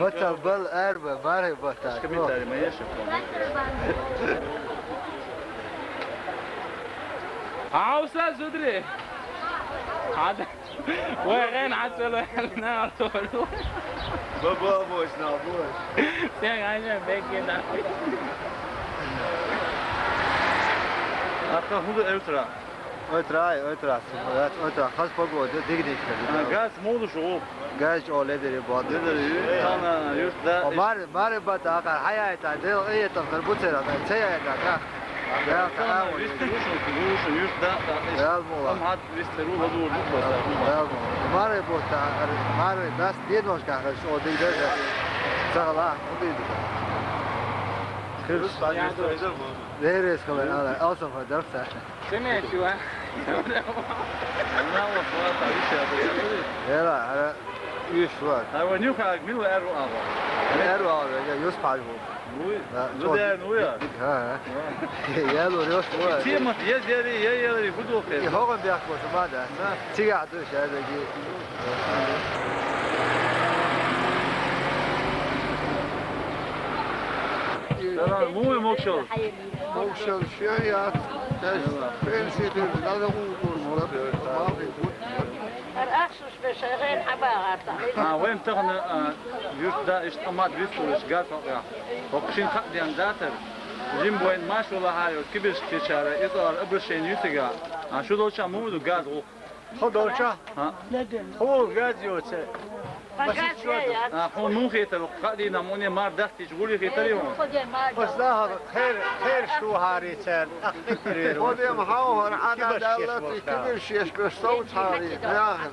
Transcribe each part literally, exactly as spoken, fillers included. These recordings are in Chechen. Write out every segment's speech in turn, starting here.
Вацал бал арба, маре бата. Комментарий, моя шапка. Хьовса, зударий! Хьада. Вай, гӀен хьацала, на, артур. Баба, бой, на, бой. Сен гӀайна беккина. Аха, худа элтра. Ойтра, ойтра, ойтра, хас погода, дигдик. А, газ мулу шу? Газ чӀоагӀа ледара бод. Ледара ю, тана юртда. О, мар-, маре бата, ахар хьаяйта, дел, э, там, хар буцера, там, цеяйта, да. Да, там, да, вист рушун, рушун, юртда, да. Да, мула. Там хат вист ру, ладу, ладу, баса. Да, мула. Маре бота, ар-, маре дас, дедношка, хар, шо, дигдер, да. Цагала, худиди. Хирс. Дерес, хала, ала, алсам, фа, дарса. Сен чула? Ана ва фуата виша. Эла, ара, уьш вар. Ара ва нюха мила эру ава. Эру ава, я юс паль ву. Нуй? Да, ну чё? Да, ну я. Ха, ха. Да. Я лу рёс вар. Тема, я зери, я, я, я, буду хе. И хоган бяхко сама, да. Да. Тига душ, я, да, ги. Салам, муй мокшол. Могушал шо яц, дас пенсия хир, дада гӀулакх, малхи гуд. Ар ахшаш бешагӀен хьабагӀарта. А, вайн тахана, а, юртда иштта мад вистулаш газ хьокъя. Хокшин хатден датар. Жим вайн машула хьайо, кибиш кичара, изар обращение юсига. А, шу долча муду газ гӀулакх. Хо долча? А. Хо газ йоце. Газ йоце. А, хо ну хетар, кадина муне мар дастич гули хетар йо. Хос да хер, хер шу хари цер, ахтирер. Хо дем хавхар, ада даллати кибир шеш беш соуц хари, яхар.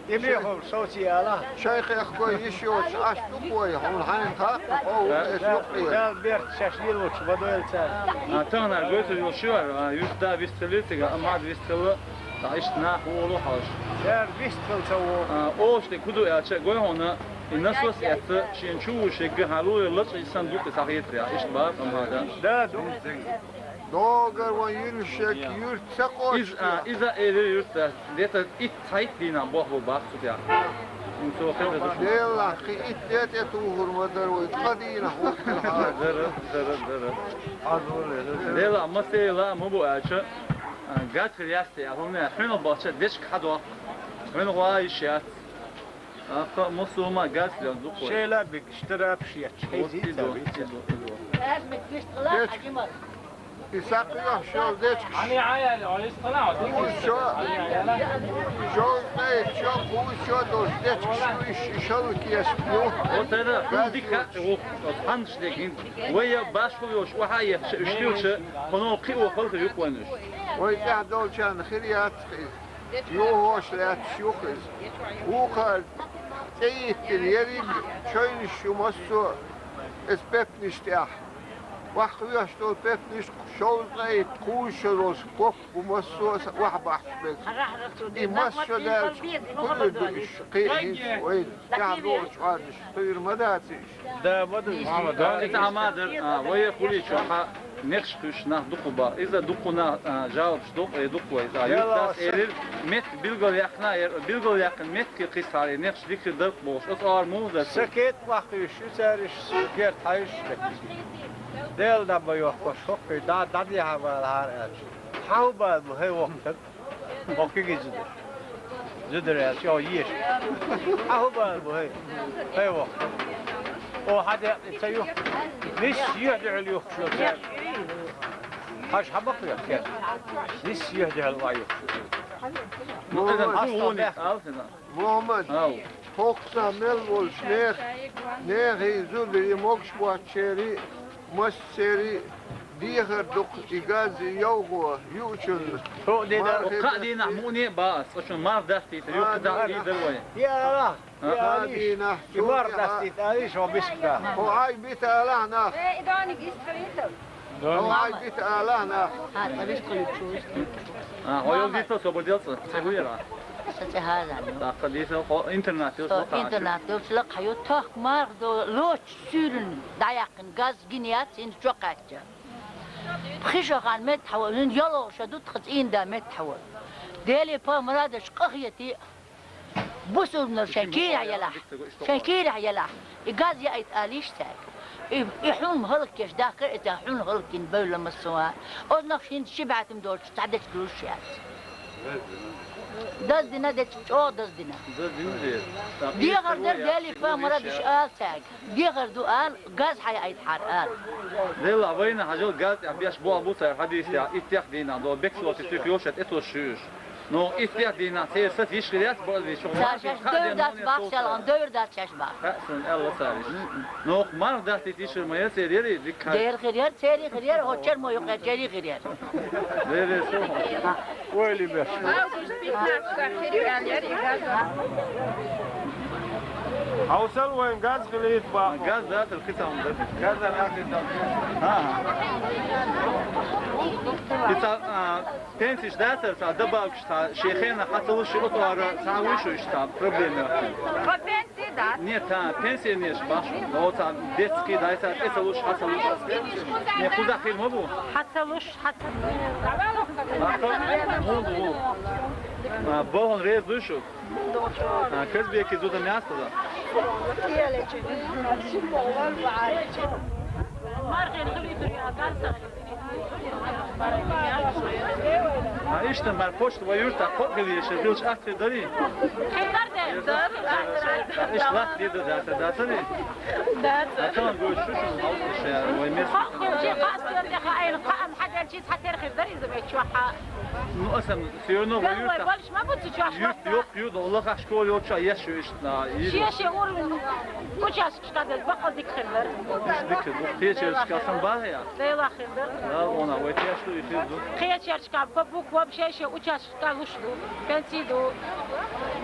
Име хо соуц яла. Шайх эхкой иш йоц, аш дукой, хун хайн хак, хо эс юкъи. Дал берт шаш лилуч, бадойл цер. А, тана гойсу йо шуар, а, юртда вистелитига, амад вистела. Та иштта нах волу хьалаш. Яр вист хилча ву. А, ош де куду аьлча гой хьуна, и насос эцца, шен чу ву шегга хьалуе лачкъа исан дукъа сахьетри, а, иштта бакъ ам хьада. Да, ду. Догар ван юршек, юрт ца къоч. Из, а, иза эре юрт да. Дета ит цайт дина боху бакъ цу тя. Ин со хеда ду. Делла, хи ит дете тухур мадар вай, къадина ху. Дара, дара, дара. Делла, масела, мубу аьлча. А, гатхир ясте, а, хӀунна, хьуьнал бахча дечка хьадо. Хьуьнал гӀа йиш яц. Акха мусулма гатхир дукхой. Шела бик штраф шият. Вот хези идо, цави идо, идо. Дечка. Исакъ йо, шо дечка. Ани аяли, алейхиссалам. Шо, шо, шо, шо, шо, дочь, дечка, шо, иш, шо, кеш, ю. Вот это, гатхир. Ханш дегин. Вай я башхул йош, ваха я, ш-, штуча, хӀунал кхио халха юкъ вайнаш. Вай тӀехь долчарна хир яц хиз. Юхош лаьцаш юхиз. Вухар цӀе йиттина ерриг чойнаш ю массо а эс пепниш тӀехь. Ваха хьоьш долу пепниш шовзткъе итт кхуза шо долуш коп бу массо а са охьабахьаш берг. И массо а даьлча, кхуьур ду иш, кхин а йиш вайна. Тяхьа долчу хьарнаш туьйр ма дац иш. Да, ма ду. Мама, да, итт Ӏама дар, а, вай хуьлийчохьа некъаш кхуьйсуш нах дукха бу. Иза дукха нах, а, жалобаш докъу, э, дукха вай. А, юьртас элира, метка билгал яьккхина, э, билгал яьккхина метка кхиссахьара, э, некъаш дика дар бохуш. Оцу ара муха дар? Са кет вахкхуьйсуш ю цара, иш керт хьаьжуш дерг. Дела дӀа ма йохкош, хӀокхуьй, дӀа, дӀадехьа валахьара аьлча. Хьан хӀу бала бу, хӀей воккхаг? Воккхаг иза ду. Зударий аьлла, чӀогӀа еш. Хьан хӀу бала бу, хӀей? ХӀей воккха. О, хьан декъа ца юхку? Нис юьхь дуьхьал юхкуш ю цаьрга. Хьажа хьан бакъ юьхкера? Нис юьхь дуьхьал ва юхкуш ю. Ну, это хьастал хьуни бехк. Мухаммад, ау, хӀокхузахь мел волчу нех-, нехий зударий, могуш боцчерий, массерий дехар ду-кх и газ йовхо юучунна. Мархи кхаа дийнахь муъне а бан ас, цкъачунна марха дастийта, юххе дӀа а дийр дара вай. Я Аллах, я Алиш, и марха дастийта, Алиш, хьо мискада. Хьо хьайга бита алахь нах. Э, и дониг истхилийтал. Хьо хьайга бита алахь нах. Хьан цӀа виш кхуьниг чу виш кхуьниг чу. А, хьо йолу дийцал со бу делца, ца вуьйра? Со цӀе хьаза ю. ТӀаккха дийцал хьо интернат йолчу лакхахь. Со интернат йолчу лакхахь ю, тохка марха до лоцу суьйранна дӀаяьккхина газ гина яц, хӀинца чо кхаьчча. Пхи шо хан меттахь вара, хӀинца йолу шо ду тхан цӀийнда меттахь вара. Деле па марадаш къахетий, Бусурнар шайн кийрахь ялахь, шайн кийрахь ялахь, и газ яайта алийша цаьрга. И, и хьун хӀаллакеш дахкар, и цхьа хьун хӀаллакин бевлла массо а. Ознах шин ши бӀаьтам долчу цхьа дечиг луш яц. Даздина дечиг, чӀогӀа даздина. Даздина деза. Дехар дар Делий пайхамара деш ала цаьрга. Дехар ду ала, газ хьаяайтахьара ала. Делла вайна хьажал газ тӀехь беш болх бу цара хьадийсехь, иттех дийнахь долу бексоти туька йолуш тӀе ца шуьйш. Ну, иттех дийнахь церан сатийша хир яц, бакъ дийша. Цара шаьш девр дац бах, селхана девр дац шаьш бах. Хаьа суна аьлла цара иштта. Ну, марха дастийта йиш хир ма яра церан, яра дика хир. Дера хир яра, церий хир яра, хӀокху чермо юкъа чарий хир яра. Вай, вай, со. Ойла беш. Август пятнадцать хир ю аьлла яра и газ. Хьовсал вайн газ хилийта бах. Газ дацара кхин цхьа хӀума дара. Газ дацара кхин цхьа хӀума. ХӀан-хӀа. И цхьа, а, Пенсиш дацара цхьа добавкаш цхьа шен хенахь хьан ца луш ши оцу ара цхьа вуьйш вуьйш цхьа проблема яхна? Ткъа пенсия дац? Нет, та пенсионерш баш. Оцхьа детский дай цхьа тӀе ца луш, хьан ца луш. Не, кхузахь хир ма бу? Хьан ца луш, хьан ца луш. Бохун реза дуй шу? А, Казбеки зуда място да? А иштта мара почта вай юьртахь кхоъ хила езаш, хилча атта хир дарий? Хир дара де? Иштта латта дийр дан дацара, дацарий? Дацара. А тахана гойтуш шу шуна хьовсуш, вай мес. Кхоъ хилча, кхоъ хилча, кхоъ хилча, кхоъ хилча, кхоъ хилча, хьан тера хир дарий иза вай чохь? Ну, аса всё равно вай юьртахь. Ма бу цу чохь юрт, юрт, юрт, лахахь школа йолчохь еш ю иштта, а, йир. Шен-шен уровень участок шкадерг бакъал дика хир дара. Иштта дика хир ду. Кхечерчка сан бахьа я? Делахь хир дара. Да, вона, вай теш ду, и хир ду. Кхечерчка по буквам шен-шен участка луш ду. Пенсий ду.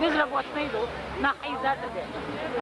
Безработный ду. Нах иза ду де.